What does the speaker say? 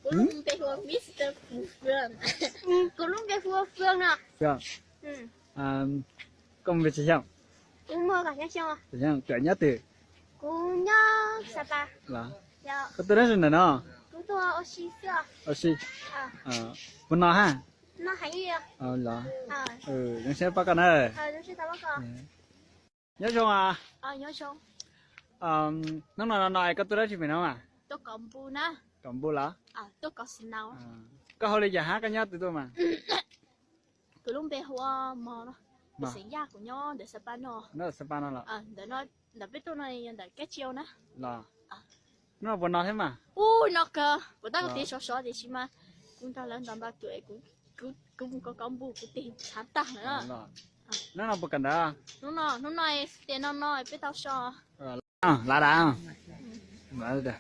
Kuv lub npe hu ua Mister Fu Phương. Kuv lub npe hu ua Phương no. Phương. Koj mus npe tsis xyoo? Kuv muaj kaum xyoo. Kaum xyoo, koj nyob twg? Kuv nyob Sapa. Los, koj tuaj dab tsi ntawm no? Kuv tuaj ua si xwb. Ua si. Puas no hab? Los, zoo siab pab koj na. Nyob zoo. Hnub no no no es koj tuaj dab tsi pem no mas? Kaus npus los? Koj hu li cas hab, koj nyob twg tuaj mas? Kuv lub npe hu ua Mos no. Kuv xeem Yaj, kuv nyob ntawm Sapa no. Nyob Sapa no los? Ntawm no, ntawm peb tuaj no yog ntawm Kab Tsiau na. Los, hnub no puas no thiab mas? Ub, no kawg, puas tab kuv tig sov sov tiam sis mas kuv nrog lawv ntaus ntaus cuam es kuv mus kaus kaus npus kuv tig tshav tag lawm. Hnub no puas kawm ntawv? Hnub no, hnub no tias no no peb tau so. Lav da.